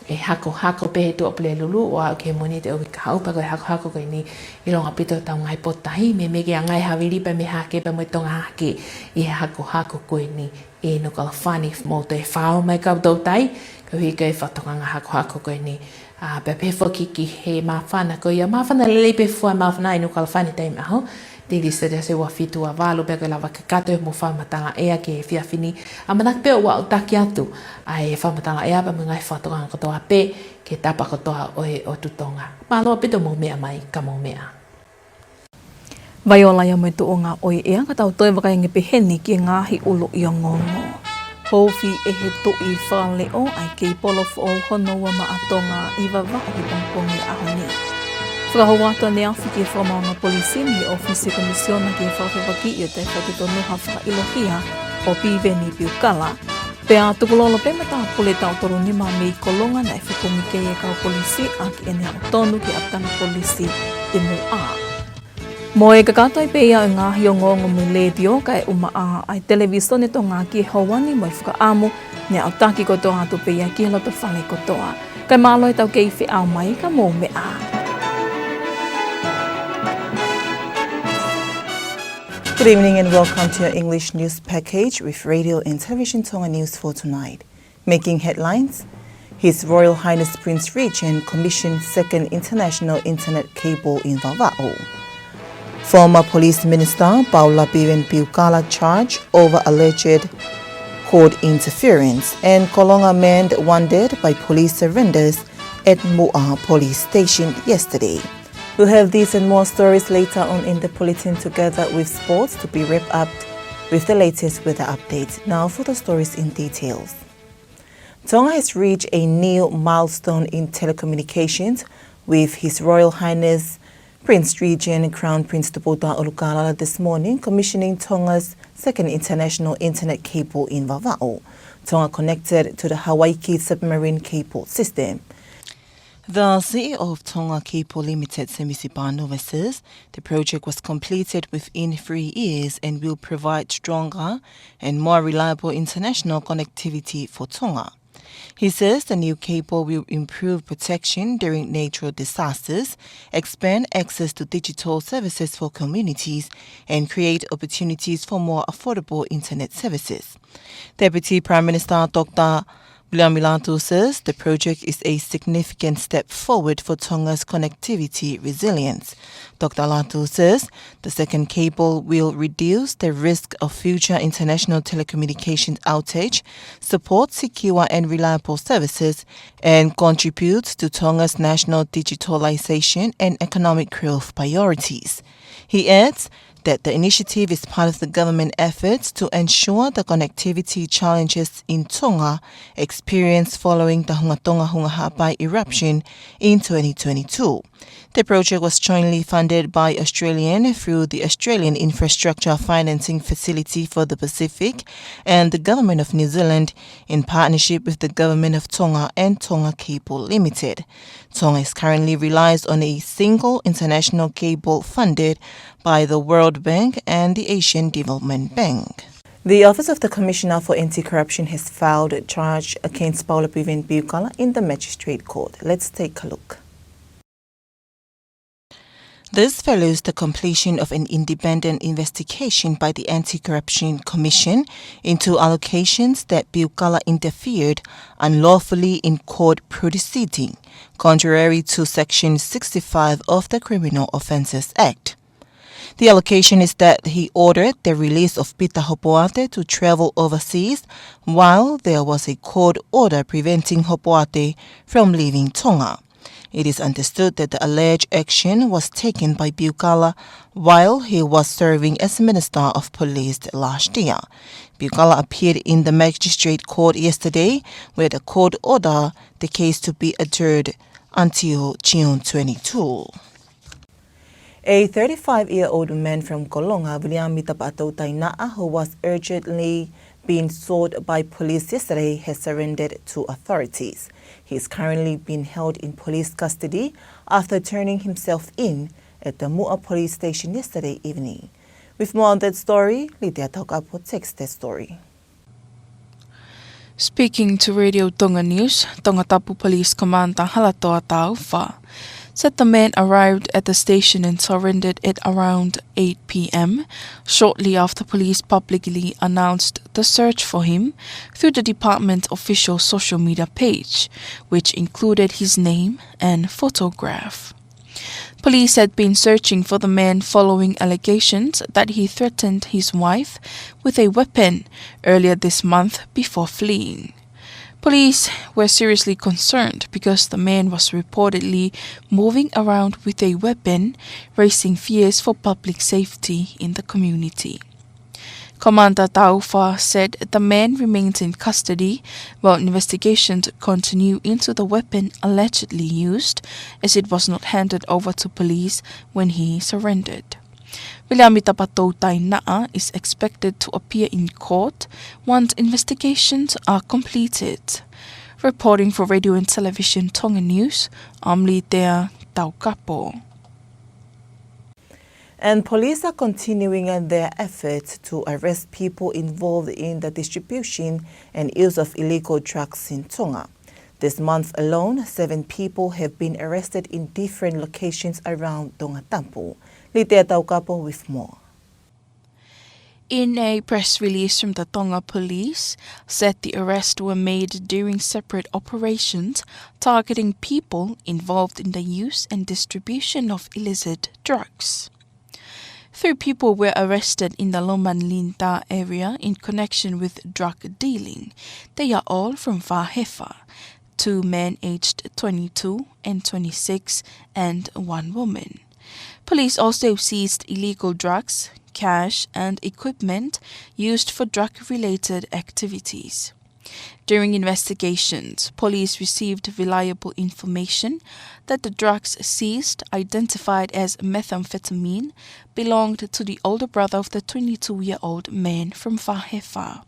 ʻe hakohako pē he Tuʻapulelulu ʻo aʻu ki he Mōnite ʻo e uike kahaʻu, pea ko e hakohako ko eni ʻilonga ʻaupito ʻetau ngaahi potutahi, meimei ke anga e havili pea mei Hahake pea mo e Tonga Hahake ʻi he hakohako ko eni ʻi he ʻoku ʻaloʻofa ni. Mou toe fakaongo mai kau toutai, koeʻuhi ko e fakatokanga hakohako ko eni. ʻA, pea pehē foki ki he māfana ko ia, māfana lelei pē fua māfana ʻi he ʻoku ʻaloʻofa ni taimi ʻaho, tikilī selesiasi ua fitu ua valu, pea ko e lava kakato ʻemau fakamatala ʻea ki he efiafi ni. ʻAmanaki pē ʻoku aʻutaki atu ʻa e fakamatala ʻea pea mo e ngaahi fakatokanga kotoa pē ki he tapa kotoa ʻo e ʻOtu Tonga. Mālō ʻaupito mou meʻa mai, ka mou meʻa. Vai ola ia mo e tuʻunga ʻo e ʻea, ka tau toe vakai ange pē heni ki he ngaahi ʻuluʻi ongoongo. Houfi ʻe he tuʻi fakaleʻo ʻa e keipolo foʻou hono ua maʻa Tonga ʻi Vavaʻu he pongipongi ʻo e ʻaho ni. Fakahoko atu ʻaneafi ki he fakamaauʻanga polisi mei he ʻŌfisi Komisiona ki he fakafepakiʻi ʻo e taʻefakatonuhā fakaʻiloa ʻo Piveni Piukala. Pea tukulolo pē matāpule taʻu tolu nima mei Kolonga naʻe fekumi ki ai e kau polisi ʻaki ʻene aʻu tonu ki he ʻapitanga polisi ʻi Muʻa. Mo e kakato ai pē ia ʻo e ngaahi ongoongo mei he letiō kae ʻumaʻā ʻa e Televīsone Tonga ki he houa ni mo e fakaʻamu ne aʻutaki kotoa atu pē ia ki he loto fale kotoa. Kae mālō e tau kei feʻao mai ka mou meʻa. Good evening and welcome to your English news package with Radio and Television Tonga News for tonight. Making headlines, His Royal Highness Prince Regent commissioned second international internet cable in Vavaʻu. Former Police Minister Paula Piveni Piukala charged over alleged court interference, and Kolonga man wounded by police surrenders at Muʻa Police Station yesterday. We'll have these and more stories later on in the bulletin, together with sports to be wrapped up with the latest weather updates. Now for the stories in details. Tonga has reached a new milestone in telecommunications, with His Royal Highness Prince Regent Crown Prince Tupoutoʻa ʻUlukalala this morning commissioning Tonga's second international internet cable in Vavaʻu. Tonga connected to the Hawaiki submarine cable system. The C E O of Tonga Cable Limited, Semisi Panova, says the project was completed within three years and will provide stronger and more reliable international connectivity for Tonga. He says the new cable will improve protection during natural disasters, expand access to digital services for communities, and create opportunities for more affordable internet services. Deputy Prime Minister Doctor Viliami Latu says the project is a significant step forward for Tonga's connectivity resilience. Doctor Latu says the second cable will reduce the risk of future international telecommunications outage, support secure and reliable services, and contribute to Tonga's national digitalization and economic growth priorities. He adds that the initiative is part of the government efforts to ensure the connectivity challenges in Tonga experienced following the Hunga Tonga Hunga Haʻapai eruption in twenty twenty-two. The project was jointly funded by Australian through the Australian Infrastructure Financing Facility for the Pacific and the Government of New Zealand in partnership with the Government of Tonga and Tonga Cable Limited. Tonga is currently relies on a single international cable funded by the World Bank and the Asian Development Bank. The Office of the Commissioner for Anti-Corruption has filed a charge against Paula Piveni Piukala in the Magistrate Court. Let's take a look. This follows the completion of an independent investigation by the Anti-Corruption Commission into allegations that Piukala interfered unlawfully in court proceeding, contrary to Section sixty-five of the Criminal Offences Act. The allegation is that he ordered the release of Peter Hopoate to travel overseas while there was a court order preventing Hopoate from leaving Tonga. It is understood that the alleged action was taken by Piukala while he was serving as Minister of Police last year. Piukala appeared in the Magistrate Court yesterday, where the court ordered the case to be adjourned until June twenty-two. A thirty-five-year-old man from Kolonga, Viliami Tapaʻatoutai Naʻa, who was urgently being sought by police yesterday, has surrendered to authorities. He is currently being held in police custody after turning himself in at the Muʻa Police Station yesterday evening. With more on that story, Litia Taukapo takes the story. Speaking to Radio Tonga News, Tongatapu Police Commander Halatoa Taufa said the man arrived at the station and surrendered at around eight p.m., shortly after police publicly announced the search for him through the department official social media page, which included his name and photograph. Police had been searching for the man following allegations that he threatened his wife with a weapon earlier this month before fleeing. Police were seriously concerned because the man was reportedly moving around with a weapon, raising fears for public safety in the community. Commander Taufa said the man remains in custody while investigations continue into the weapon allegedly used, as it was not handed over to police when he surrendered. Viliami Tapatoutai Naʻa is expected to appear in court once investigations are completed. Reporting for Radio and Television Tonga News, I'm Litea Taukapo. And police are continuing their efforts to arrest people involved in the distribution and use of illegal drugs in Tonga. This month alone, seven people have been arrested in different locations around Tongatapu. Litea Taukapo with more. In a press release from the Tonga Police, said the arrests were made during separate operations targeting people involved in the use and distribution of illicit drugs. Three people were arrested in the Lomanlinta area in connection with drug dealing. They are all from Vahefa, two men aged twenty-two and twenty-six, and one woman. Police also seized illegal drugs, cash, and equipment used for drug-related activities. During investigations, police received reliable information that the drugs seized, identified as methamphetamine, belonged to the older brother of the twenty-two-year-old man from Vahefa.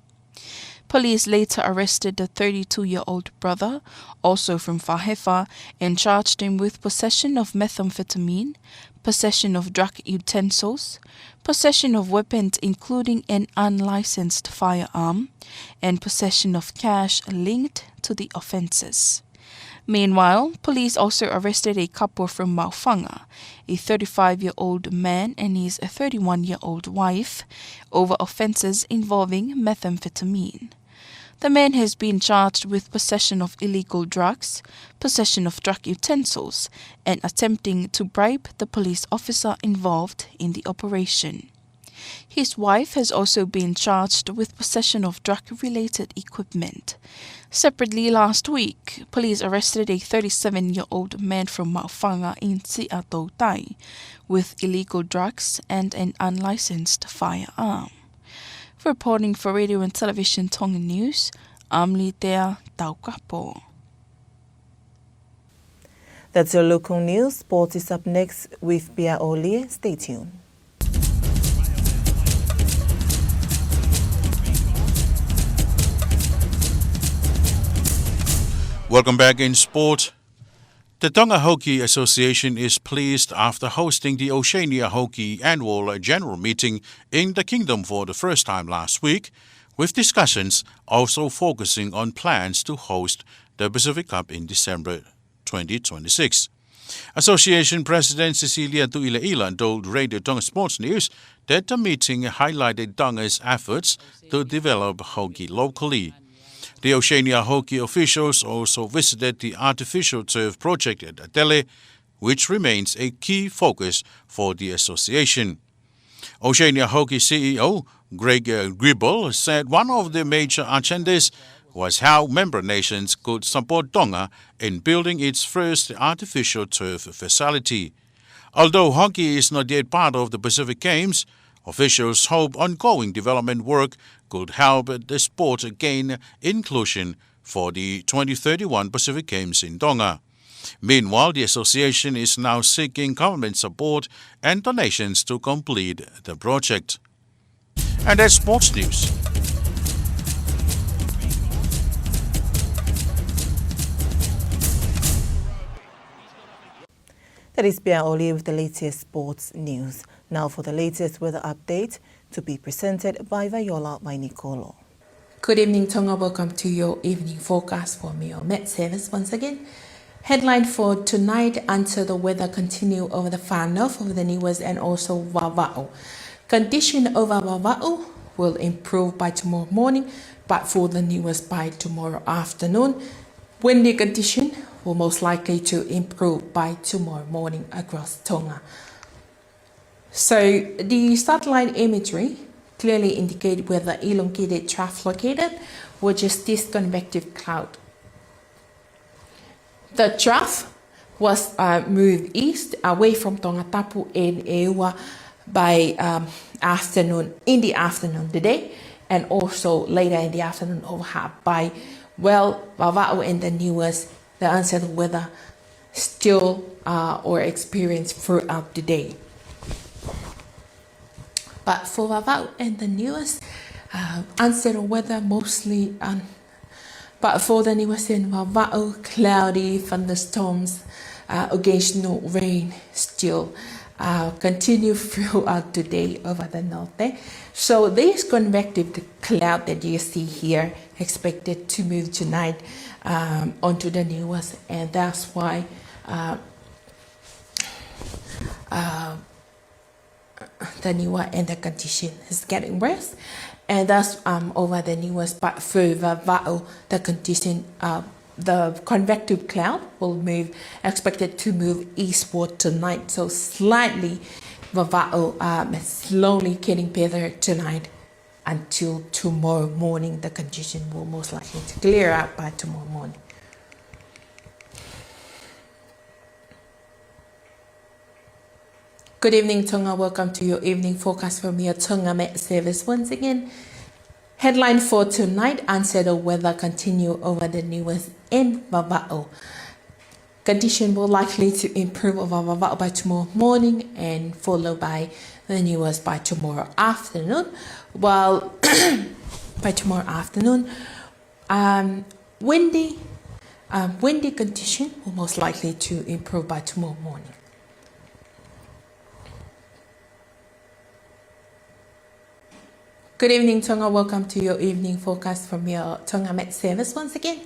Police later arrested the thirty-two-year-old brother, also from Vahefa, and charged him with possession of methamphetamine, possession of drug utensils, possession of weapons including an unlicensed firearm, and possession of cash linked to the offences. Meanwhile, police also arrested a couple from Maʻufanga, a thirty-five-year-old man and his thirty-one-year-old wife, over offences involving methamphetamine. The man has been charged with possession of illegal drugs, possession of drug utensils, and attempting to bribe the police officer involved in the operation. His wife has also been charged with possession of drug-related equipment. Separately, last week, police arrested a thirty-seven-year-old man from Maʻufanga in Siʻatoutai with illegal drugs and an unlicensed firearm. Reporting for Radio and Television Tonga News, I'm Litea Taukapo. That's your local news. Sports is up next with Pia Olie. Stay tuned. Welcome back in sport. The Tonga Hockey Association is pleased after hosting the Oceania Hockey Annual General Meeting in the Kingdom for the first time last week, with discussions also focusing on plans to host the Pacific Cup in December twenty twenty-six. Association President Cecilia Tuʻileʻila told Radio Tonga Sports News that the meeting highlighted Tonga's efforts to develop hockey locally. The Oceania hockey officials also visited the artificial turf project at ʻAtele, which remains a key focus for the association. Oceania Hockey C E O Greg, uh, Gribble said one of the major agendas was how member nations could support Tonga in building its first artificial turf facility. Although hockey is not yet part of the Pacific Games, officials hope ongoing development work could help the sport gain inclusion for the twenty thirty-one Pacific Games in Tonga. Meanwhile, the association is now seeking government support and donations to complete the project. And that's sports news. That is Pia Olie with the latest sports news. Now for the latest weather update, to be presented by Viola Vainikolo. Good evening, Tonga. Welcome to your evening forecast for Met Service once again. Headline for tonight: unsettled weather continue over the far north, over the Niuas and also Vavaʻu. Condition over Vavaʻu will improve by tomorrow morning, but for the Niuas by tomorrow afternoon. Windy condition will most likely to improve by tomorrow morning across Tonga. So the satellite imagery clearly indicate where the elongated trough located, which is this convective cloud. The trough was, uh, moved east away from Tongatapu and ʻEua by um, afternoon, in the afternoon today, and also later in the afternoon over Haʻapai. Well, Vavaʻu and the Niuas, the unsettled weather still uh, or experienced throughout the day. But for Vavaʻu and the Niuas, uh, unsettled weather mostly um, but for the Niuas and Vavaʻu, cloudy thunderstorms, uh, occasional rain still uh, continue throughout the day over the north. Eh? So this convective cloud that you see here expected to move tonight um, onto the Niuas, and that's why uh, uh, the Niua and the condition is getting worse. And that's um, over the Niuas, but for Vavaʻu, the condition, uh, the convective cloud will move, expected to move eastward tonight. So slightly Vavaʻu um, slowly getting better tonight until tomorrow morning. The condition will most likely to clear out by tomorrow morning. Good evening, Tonga. Welcome to your evening forecast from your Tonga Met Service once again. Headline for tonight, unsettled weather continue over the Niuas and Vavaʻu. Condition will likely to improve over Vavaʻu by tomorrow morning and followed by the Niuas by tomorrow afternoon. While by tomorrow afternoon, um, windy, um, windy condition will most likely to improve by tomorrow morning. Good evening, Tonga. Welcome to your evening forecast from your Tonga Met Service once again.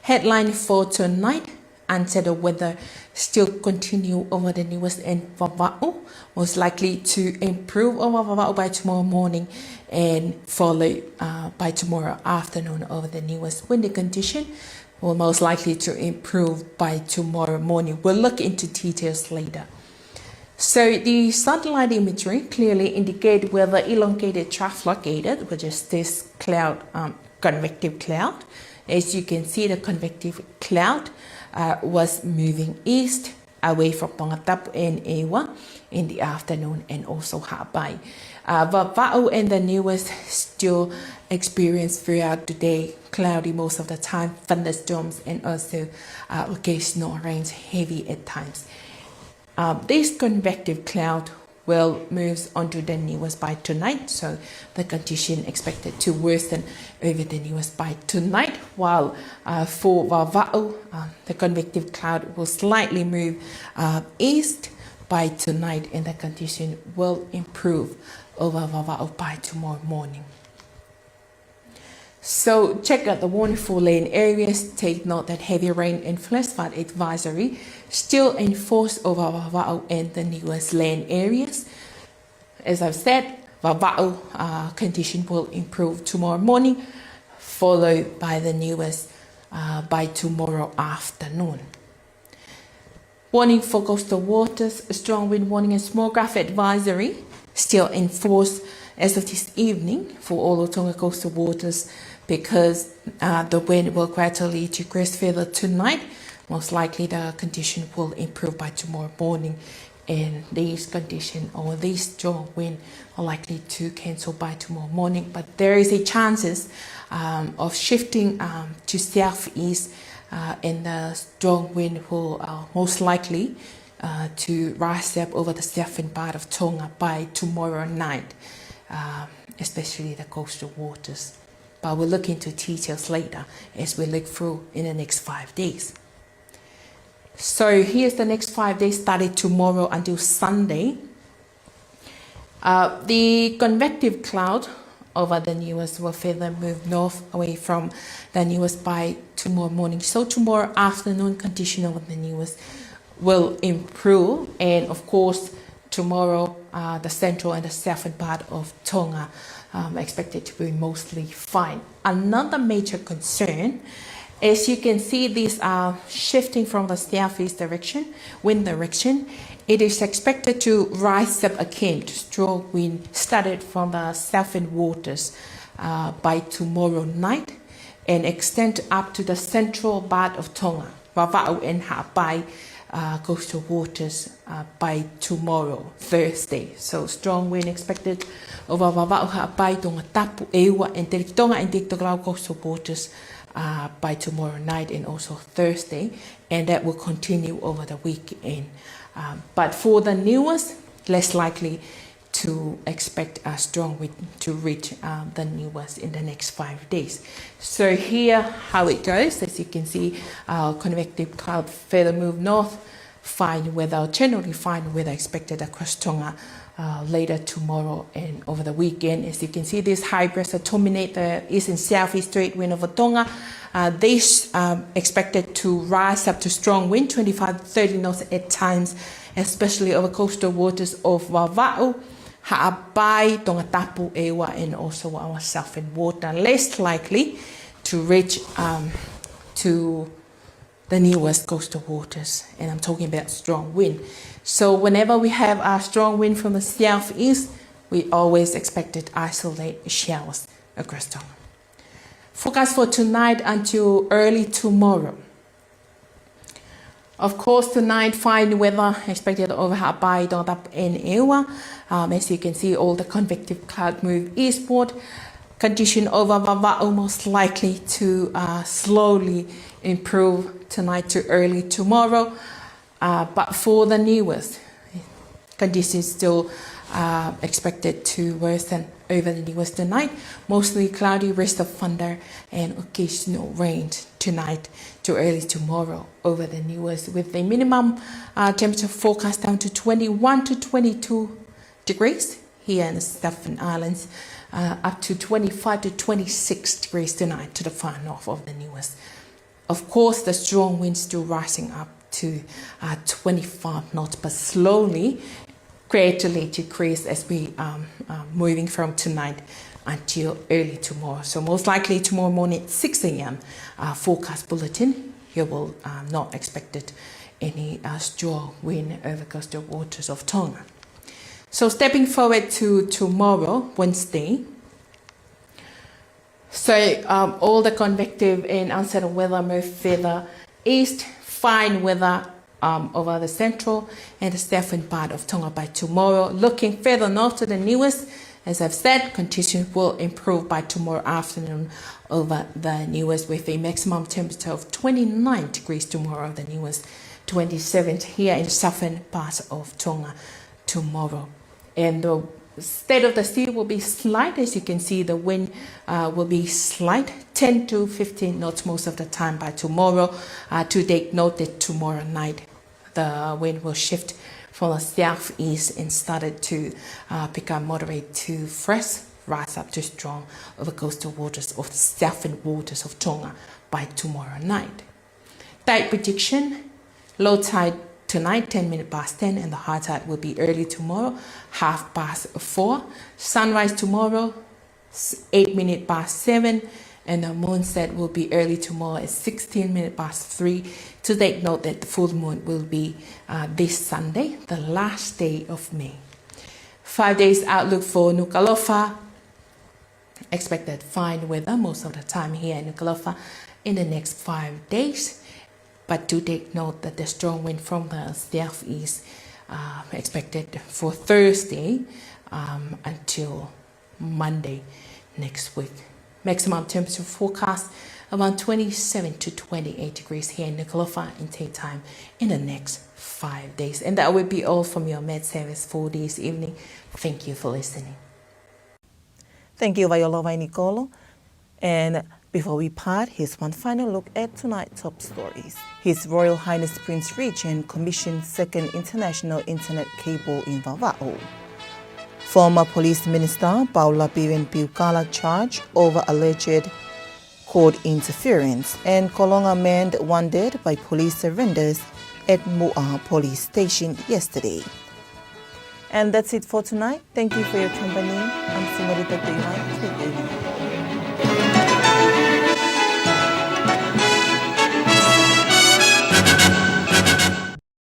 Headline for tonight, unsettled weather still continue over the Niuas and Vavaʻu, most likely to improve over Vavaʻu by tomorrow morning and followed uh, by tomorrow afternoon over the Niuas. Windy condition will most likely to improve by tomorrow morning. We'll look into details later. So the satellite imagery clearly indicate weather elongated trough located, which is this cloud, um, convective cloud. As you can see, the convective cloud uh, was moving east away from Tongatapu and ʻEua in the afternoon and also Haʻapai. Uh, Vavaʻu and the Niuas still experience throughout the day cloudy most of the time, thunderstorms and also uh, occasional rains, heavy at times. Uh, this convective cloud will move onto the Niuas by tonight, so the condition expected to worsen over the Niuas by tonight, while uh, for Vavaʻu, uh, the convective cloud will slightly move uh, east by tonight, and the condition will improve over Vavaʻu by tomorrow morning. So check out the warning for land areas. Take note that heavy rain and flash flood advisory still in force over Vavaʻu and the Niuas land areas. As I've said, Vavaʻu uh, condition will improve tomorrow morning, followed by the Niuas uh, by tomorrow afternoon. Warning for coastal waters, strong wind warning and small craft advisory still in force as of this evening for all of Tonga coastal waters because uh, the wind will gradually decrease further tonight. Most likely the condition will improve by tomorrow morning, and these condition or these strong wind are likely to cancel by tomorrow morning, but there is a chances um, of shifting um, to southeast uh, and the strong wind will uh, most likely uh, to rise up over the southern part of Tonga by tomorrow night, um, especially the coastal waters. But we'll look into details later as we look through in the next five days. So here's the next five days, starting tomorrow until Sunday. Uh, the convective cloud over the Niuas will further move north away from the Niuas by tomorrow morning. So tomorrow afternoon condition over the Niuas will improve, and of course tomorrow uh, the central and the southern part of Tonga um, expected to be mostly fine. Another major concern, as you can see, these are shifting from the southeast direction, wind direction. It is expected to rise up again to strong wind started from the southern waters uh, by tomorrow night and extend up to the central part of Tonga. Vavaʻu and Haʻapai, uh, coastal waters, uh, by tomorrow, Thursday. So strong wind expected over Vavaʻu, Haʻapai, Tongatapu, ʻEua, and Teleʻitonga and Teleʻi Tokelau coastal waters, uh, by tomorrow night and also Thursday. And that will continue over the weekend. Um, but for the Niuas, less likely to expect a strong wind to reach, um, the Niuas in the next five days. So here how it goes. As you can see, uh, convective cloud further move north, fine weather, generally fine weather expected across Tonga, uh, later tomorrow and over the weekend. As you can see, this high pressure dominate the east and southeast trade wind over Tonga. Uh, this, um, expected to rise up to strong wind, twenty-five, thirty knots at times, especially over coastal waters of Vavaʻu, Haʻapai, Tongatapu, ʻEua, and also our southern water, less likely to reach, um, to the Niuas coastal waters. And I'm talking about strong wind. So whenever we have a strong wind from the southeast, we always expected isolated showers across Tonga. Forecast for tonight until early tomorrow. Of course, tonight, fine weather expected over Haʻapai, Tongatapu, and ʻEua. Um, as you can see, all the convective cloud move eastward. Condition over Vavaʻu most likely to, uh, slowly improve tonight to early tomorrow. Uh, but for the Niuas, conditions still, uh, expected to worsen over the Niuas tonight. Mostly cloudy, rest of thunder and occasional rain tonight to early tomorrow over the Niuas, with the minimum, uh, temperature forecast down to twenty-one to twenty-two degrees here in the Southern Islands, uh, up to twenty-five to twenty-six degrees tonight to the far north of the Niuas. Of course, the strong wind still rising up to, uh, twenty-five knots, but slowly, gradually decrease as we, um, are moving from tonight until early tomorrow. So most likely tomorrow morning at six a.m., uh, forecast bulletin, you will, uh, not expected any, uh, strong wind over coastal waters of Tonga. So stepping forward to tomorrow, Wednesday, so, um, all the convective and unsettled weather move further east, fine weather, um, over the central and the southern part of Tonga by tomorrow. Looking further north to the Niuas, as I've said, conditions will improve by tomorrow afternoon over the Niuas, with a maximum temperature of twenty-nine degrees tomorrow over the Niuas, twenty-seven here in the southern part of Tonga tomorrow. And the state of the sea will be slight. As you can see, the wind, uh, will be slight, ten to fifteen knots most of the time by tomorrow. Uh, to take note that tomorrow night, the wind will shift from the southeast and started to, uh, become moderate to fresh, rise up to strong over coastal waters of the southern waters of Tonga by tomorrow night. Tide prediction, low tide tonight, ten minutes past ten, and the high tide will be early tomorrow, half past four. Sunrise tomorrow, s-, eight minutes past seven, and the moonset will be early tomorrow at sixteen minutes past three. To take note that the full moon will be, uh, this Sunday, the last day of May. Five days outlook for Nukuʻalofa. Expected fine weather most of the time here in Nukuʻalofa in the next five days. But do take note that the strong wind from the southeast, uh, expected for Thursday, um, until Monday next week. Maximum temperature forecast around twenty-seven to twenty-eight degrees here in Nukuʻalofa in daytime in the next five days. And that will be all from your Met Service for this evening. Thank you for listening. Thank you, Vaiolo Vainikolo. And before we part, here's one final look at tonight's top stories. His Royal Highness Prince Regent commissioned second international internet cable in Vavaʻu. Former Police Minister Paula Piven Piukala charged over alleged court interference, and Kolonga man wounded by police surrenders at Muʻa Police Station yesterday. And that's it for tonight. Thank you for your company. I'm Señorita Tuiwai. Keep